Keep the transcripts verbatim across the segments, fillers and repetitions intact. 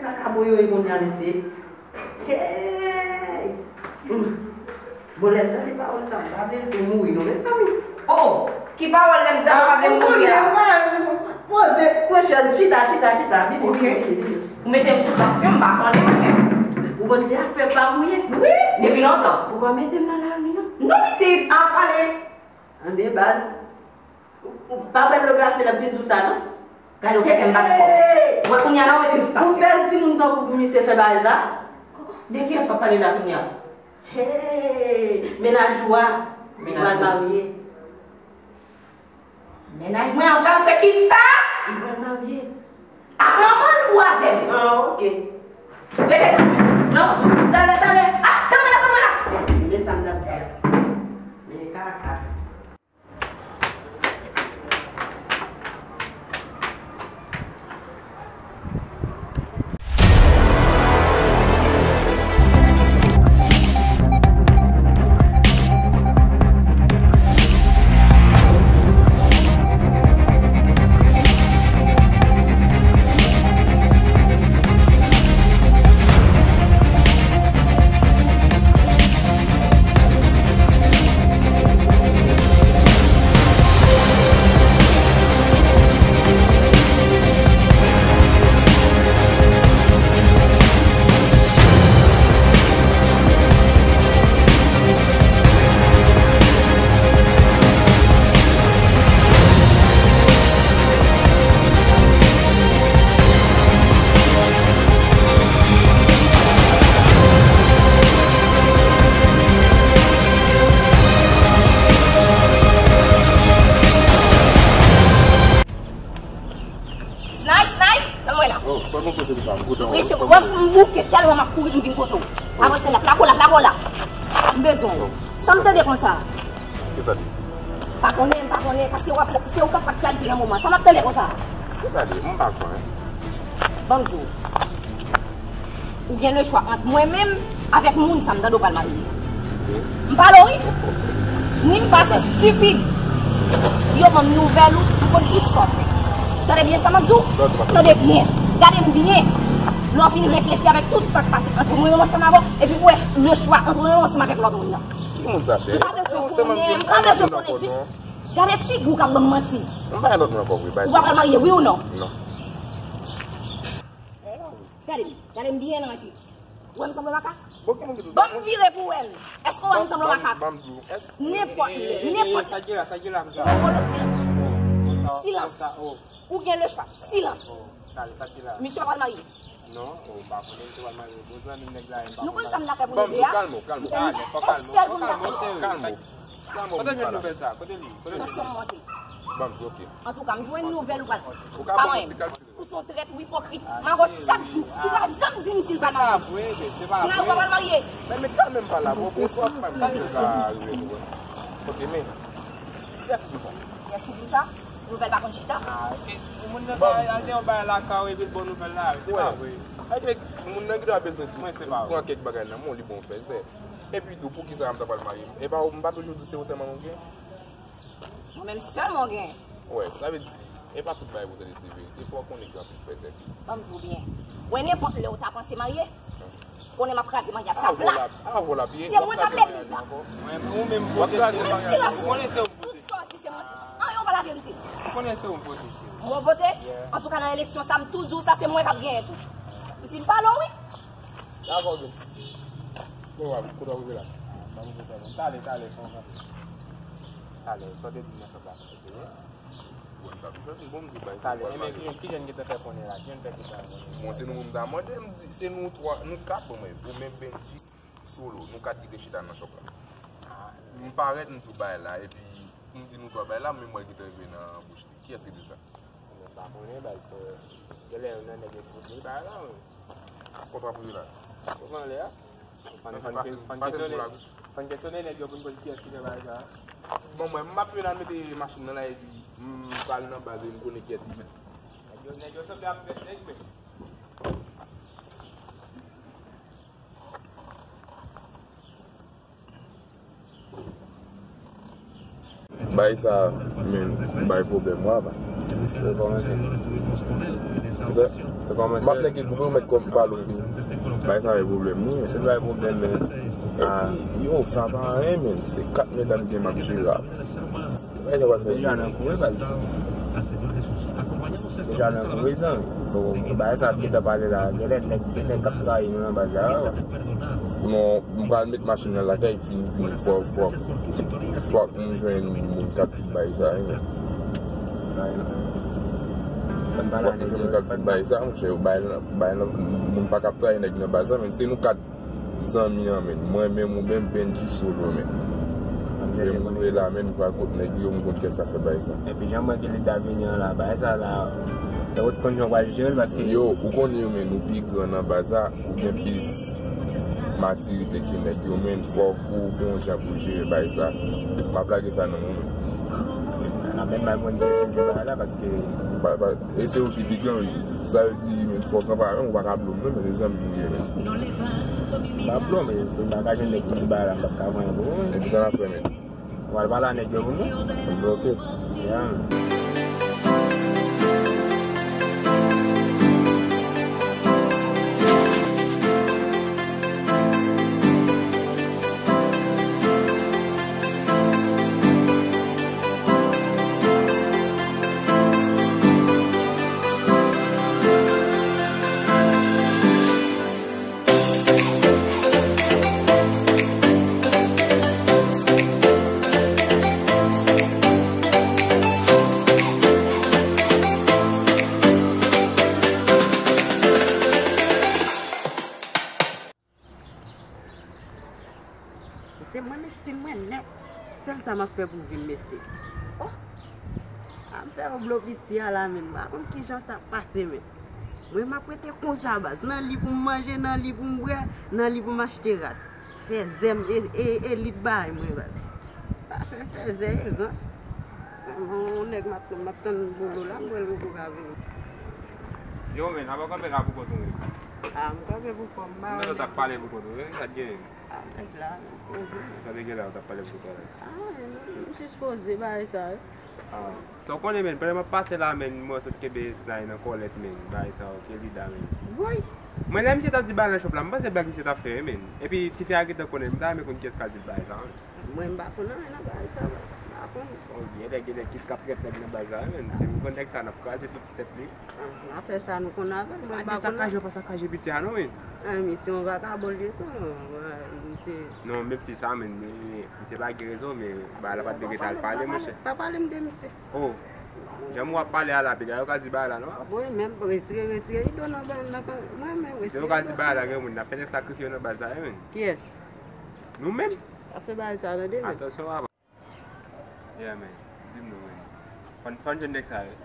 Kaka boyoye kounye a, mesye. Hey! Hmm. Bon, lè m tande pawòl sa, m pa vle l tou mouri non, mezanmi. Oh! Ki pawòl lè m tande w pa vle m mouri a? Ah, poze, pran chèz, chita, chita, chita. Vini, vini, vini, vini. Ou mete m sou tansyon, m pa konnen mwen menm. Ou konn se afè pa mouye. Wi, depi lontan. Ou pa mete m nan lari non. Non, pitit, a pale. Anben, baz. Ou, ou pa bwè dlo glase lè m fin di w sa non. Gade, ou fè kè m bat fò. Hey! Mwen kounye a la, ou mete m sou tansyon. Pou bèl timoun tankou pou misye fè bagay sa? De kiyès w ap pale la kounye a? Hey! Mennaj ou a, li pral marye. Mennaj mwen an pral fè kisa? Li pral marye. Ak manman l ou avè m? Ah, ok. Rete tann mwen. Non, talè, talè. Ah, tann mwen la, tann mwen la. Men sa m t ap di a. Men kaka. Snay, Snay, tann mwen la. Oh, sa nou panse de sa? M kote w. Wi, se pou wè m bouke tèlman m ap kouri m vin kote w. Avanse la, plako la, plako la. M bezwen w. Sa m tande konsa? Kisa li? Pa konnen, pa konnen, paske w ap, se ou k ap fè aktyalite nan moman. Sa m ap tande konsa? Kisa li? M pa konnen. Ban m di w. Ou gen lechwa ant mwen menm avèk moun sa m tande w pral marye. M pale w wi. Ni m pase estipid. Yo ban m nouvèl ou, m konn tout sa w fè. Tande byen sa m ap di w? Tande byen. Gade m byen. Lè w fin reflechi avèk tout sa k pase ant mwen menm ansanm avè w, epi pou w wè lechwa ant mwen menm ansanm avèk lòt moun nan. Ki moun sa fè? M pa bezwen konnen, m pa bezwen konnen jis. Gade figi w k ap ban m manti. M pa gen lòt moun ankò vre, bay. Ou pa pral marye, wi ou non? Non. Gade m, gade m byen nan je. Ou wè m sanble makak? Bon, ki moun ki di w sa? Ban m vire pou w wè m. Èske w wè m sanble makak? Nenpòt lè, nenpòt lè. Sa ki la, sa ki la, sa ki la. Ou gen le chwa. Silans. Misye pa pral marye. Non, oh, m pa konnen misye pral marye. Bon, zanmi nèg la, m pa konnen. Nou konn sa m ta fè pou nèg la? Kalme w, kalme w. Kalme w. Yon sèl pou m ta fè. Kalme w. Kalme w. Kote jwenn nouvèl sa? Kote li? Kote li? Tansyon m monte. Ban m di, ok. Antouka, m jwenn nouvèl ou pral. Ou ka ban m ti kalkil. Ou se yon trèt, ou ipokrit. M a wè w chak jou. Ou pa janm di m si l pral marye. Se pa vre, se pa vre. Si nan ou pa pral marye. Men, men kanmenm pa la, bon, bon, sa w ap fè m sa rive nou wè. Ok, men, kiyès ki di w sa? Kiyès ki di w sa? Nouvèl pa konn chita. Ah, ok. Moun nan ta al gen yon bagay lakay ou epi l ba w nouvèl la, se pa vre. Ebyen, moun nan gen dwa bezwen di, pran kèk bagay nan men w, li bon fè, se. Epi tou, poukisa m ta pral marye? E pa, m pa toujou di se ou sèlman mwen gen? Mwen menm sèlman w gen. Wè, sa vle di, e pa tout bagay pou w tande se verite, fò w konnen gen anpil fè sèk. Ban m di w byen. Wè, nenpòt lè w ta panse marye, konnen m ap kraze maryaj sa plat. Se mwen k ap legliz la. Ou menm vote. Silans. Tout sa w di se manti. Anyen w pa laverite. Ou konnen se ou vote. Mwen vote? Antouka, nan eleksyon sa, m tou di w sa, se mwen k ap genyen tou. M fin pale w wi. Dakò, bro. Bon, w ap, kote w ap rive la? Talè, talè, talè, sa w te di m nan chòp la, se vre? Bon, sa tou fè bon, m di bay. Talè, men ki, ki jèn ki te fè konnen la? Ki jèn fè ki te konnen? Bon, se nou menm ta mande, m di, se nou twa, nou kat, bon, men, ou menm Benji, Solo, nou kat ki te chita nan chòp la. M parèt, m di w bay la, epi m di nou twa bay la, men mwen ki te rive nan bouch li. Kiyès ki di sa? M pa konnen, baz, se, genlè youn nan nèg yo pwodui bagay la, wi. Kote w ap rive la? Ou pran lè a? Fann, fann, fann kesyone, fann kesyone nèg yo pou n konn kiyès ki fè bagay sa a. Bon, mwen, m ap vin al mete machin nan la, epi m pral nan baz e m konnen kiyès ki mèt. Nèg yo, nèg yo sanble ap fè nèg, men. Bay sa, men, bay pwoblèm, wa, pa. Yo kòmanse. Kisa? M ap nèg e goumen, ou mèt kòm pale w fini. Bay sa e pwoblèm, wi. Se bay pwoblèm, men. Epi, yo, sa pa anyen, men. Se kat medam gen m ap jere. Bay sa pral fè. Deja nan kouri, baz. Deja nan kouri, zanmi. So, bay sa ap gentan pale la. Genlè nèg, nèg k ap trayi nou nan baz la. Non, m pral met machin nan lakay, fini, fini, fò, fò, fò m jwenn moun k ap bay sa, wi. Fò m jwenn moun k ap bay sa, monchè, yo bay, bay, moun pa k ap trayi nèg nan baz la, men se nou kat zanmi an, men. Mwen menm, ou menm, Benji Solo, men. Lè m rive la, men, m pral kot nèg yo, m konn kiyès k ap fè bay sa. Epi jan mwen gen lide avini an la, bay sa la, e ou t konn jan w pral jere l, paske yo, ou konnen yo, men, nou pi gran nan baz la, ou gen plis matirite ke nèg yo, men, fòk ou fè yon jan pou jere bay sa. M ap lage sa nan men w, men. Nan menm bay konn ki sezi bay la, paske ba, ba, e se ou ki pi gran, wi. Sa vle di, men, fòk anpil, men, ou pa ka blo m, non, men, se zanmi nou ye, men. M pa blo, men, si m pa ka jwenn nèg ki di bay la, m p ap ka vann pou ou, men. Epi sa n ap fè, men. Ou al pale a nèg yo pou mwen? Oke. Yeah. Mesye, mwen, men stil mwen nèt. Sèl sa m ap fè pou vin, mesye. Oh! A m fè yon blo piti a la, men m pa konn kijan sa ap pase, men. Mwen, m ap rete konsa, baz. Nan li pou m manje, nan li pou m bwè, nan li pou m achte rad. Fèzè m, e, e, elit bay mwen, baz. Pa fè fèzè, e rans. Yon nèg m ap, m ap tann bolo la, m wè l poko ka vini. Yo, men, apa w kanpe la pou kont ou, men? A, m kanpe pou kò m, m pa wè nèg. Ou t ap pale pou kont ou, wi, sa t genyen? A, nèg la, poze. Sa te gen la, ou t ap pale pou kò la? A, m jis poze, bagay sa, wi. A, sa w konnen, men, pandan m ap pase la, men, mwen sot kenbe Snay nan kòlèt, men, bagay sa, ok, Lida, men. Woy! Mwen, lè misye t ap di bagay nan shop la, m panse blag misye t ap fè, men. Epi, tifi a gentan konnen, m ta renmen konn kiyès k al di l bagay sa, men. Mwen, m pa konn anyen nan bagay sa, m pa konn. Oh, gen nèg, gen nèg ki t ap trèt nèg nan baz la, men. Se pou konn nèg sa, n ap kraze tout tèt li. Ah, afè sa, nou konn avè l, mwen, m pa konn. Pa di sakaje, pa sakaje piti a, non, men. Ah, misye yon vakabon li ye tou, misye. Non, menm si sa, men, men, misye pa gen rezon, men, bagay la pa t dwe gentan al pale, monchè. Pa pale m de misye. Oh, jan w ap pale a la, piga yo ka di bagay la, non? Mwen menm, retire, retire, ido nan, nan, nan, mwen menm, retire. Se yo ka di bagay la, gen moun, n ap fè nèg sakrifye yo nan baz la, wi, men. Kiyès? Nou menm. Pa fè bagay sa, tande, men. Atansyon, papa. Yeah, man. Di m non, man. Fò n, fò n jwenn nèg sa, wi.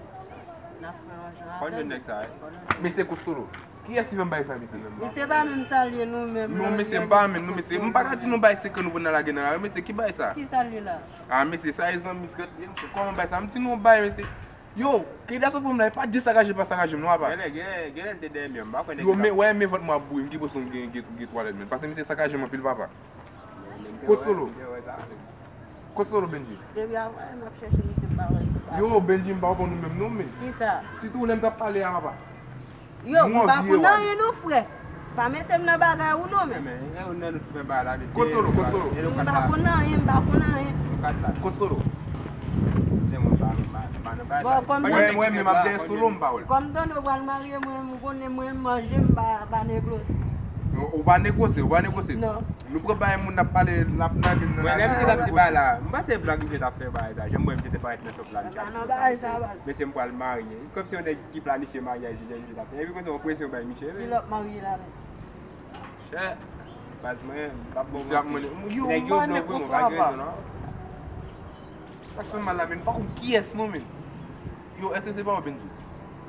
N ap fè yon jan avè l. Fò n jwenn nèg sa, wi. Fò n jwenn. Mesye Kout Solo. Kiyès ki fè m bay sa, mesye? Mesye pa menm salye nou menm. Non, mesye, m pa menm, non, mesye. M pa ka di nou bay sekrè nou pou n al lage nan lari, mesye, ki bay sa? Ki salye la? Ah, mesye, sa e zanmi trèt, mesye, kòman bay sa? M di nou bay, mesye. Yo, ke da sot pou m la, e pa di sakaje pa sakaje m, non, apa. Genlè, genlè, genlè l te dèyè m, m pa kwè nèg yo, men, wè, men vant mwen ap bouyi, m ki panse m gen, gen, gen twalèt, men. Paske misye sakaje m anpil, papa. Kout Solo. Kout Solo, Benji. Depi avè m ap chèche misye, m pa wè l. Yo, Benji, m pa konprann ou menm, non, men. Kisa? Sitou lè m t ap pale a, papa. Yo, m pa konn anyen non, frè. Pa mete m nan bagay ou non, men. Men, e ou nan nou fè bagay la, mesye. Kout Solo, Kout Solo. M pa konn anyen, m pa konn anyen. Kout Solo. Se mwen, pa, pa, pa nan bagay sa. Bon, kòm mwen, mwen, men m ap dèyè Solo, m pa wè l. Kòm tande w pral marye, mwen, m konnen mwen, manje m pa, pa negosye. Ou pa negosye, ou pa negosye. Non. Nou pran bagay moun n ap pale, n ap nage nan. Mwen, lè misye t ap di bagay la, m panse blag misye t ap fè bagay la. Jan m wè misye te parèt nan shop la, misye ap di sa. Mesye, m pral marye. Kòmsi yon nèg ki planifye maryaj li, jan misye t ap fè. Epi konsa, yon presyon bay misye, men. Ki lòt marye la, men? Chè, baz mwen, m p ap bon manti. Nèg yo dlo vre, mwen pa gen rezon, non. Sa k fè m mal la, men, m pa konn kiyès, non, men. Yo, èske se pa w, Benji?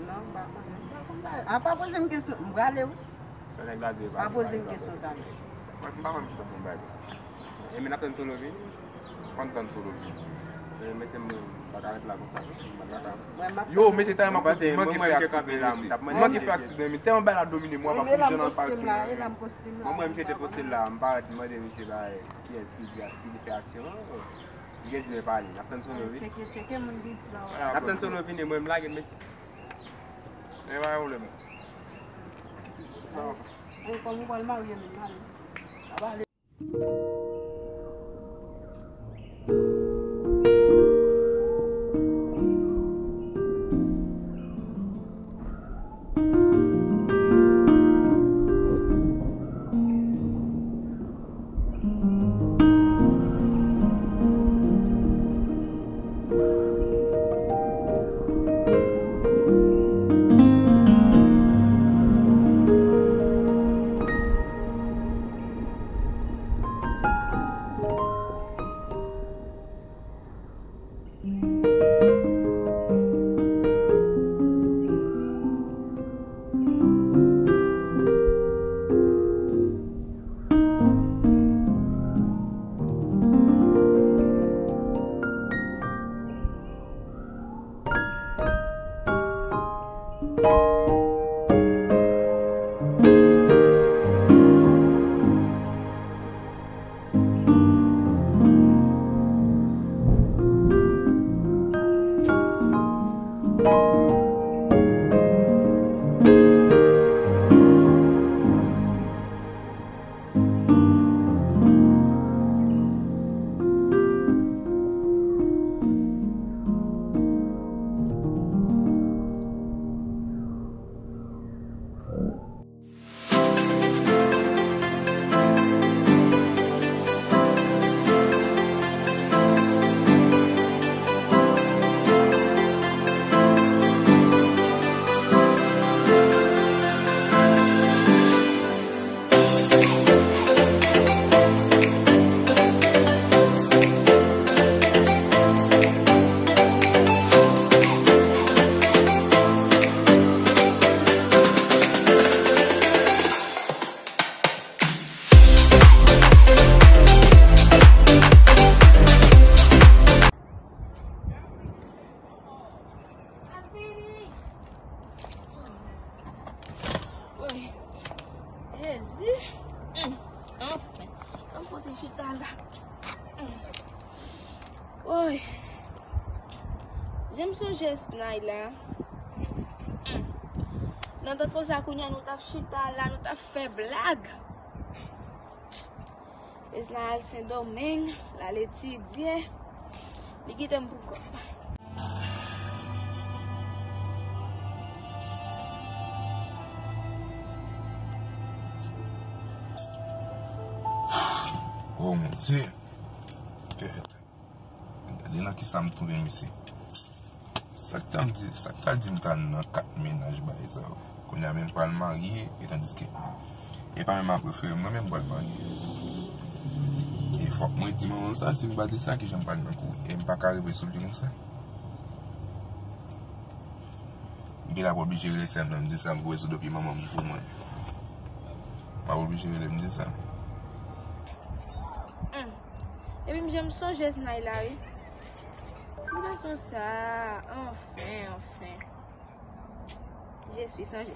Non, m pa konnen. M pa konn bagay. A pa poze m kesyon, m prale, wi. Yon nèg la di pa poze m kesyon sa, men. Mwen, m pa konn ki sa pou m bay. E men n ap tann Solo vini. Konn tann Solo vini. E men se mwen, m pa ka ret la konsa, non. M pa ka. Yo, mesye, tèlman m ap poste, m manke fè aksidan, mesye. M manke fè aksidan, men tèlman bagay la domine m, w ap ap jan nan pati la. Mwen, mwen, misye te poste la, m parèt, m mande misye, ba, kiyès ki di, ki di fè aksyon an. Li gen di men pale, n ap tann Solo vini. Tcheke, tcheke moun ki di ba w. N ap tann Solo vini, mwen, m lage l, mesye. E pa gen pwoblèm. Ay, kòm ou pral marye menm, ale. Sa va ale. Woy. Jezi. Hmm. Anfen. Ann fon ti chita la. Hmm. Woy. Jan m sonje Esnay la. Hmm. Nan tan konsa kounye a nou t ap chita la, nou t ap fè blag. Esnay al Sendomeng, l al etidye. Li kite m pou kò m. Oh mon Dieu. Kèt. Gade nan kisa m twouve m isi. Sa k ta di, sa k ta di m ta nan kat mennaj bagay sa yo. Kounye a menm pral marye, e tandiske e pa menm a prefere mwen menm pral marye. E fòk mwen di manman m sa, si m pa di sa, kijan m pral nan kouri? E m pa ka rive sou li konsa. M gen la pou oblije rele sè m nan, m di sa, m voye sou do pye manman m pou mwen. M ap oblije rele m di sa. Hmm. Epi m janm sonje Esnay la, wi. Ti gason sa, anfen, anfen. Je suis sonje.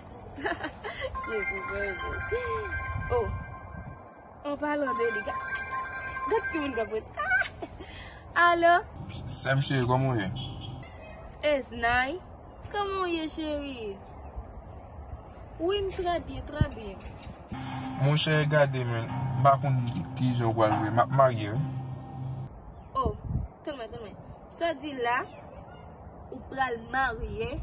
Jezi, sonje. Oh. An palan de li, ga-, gad ki moun k ap rele. Alo? Sè m cheri, kòman w ye? Esnay, kòman w ye, cheri? Wi, m trè byen, trè byen. Monchè, gade, men, m pa konn kijan w pral vre. M ap marye, wi. Oh, tann mwen, tann mwen. Sa w di la, ou pral marye?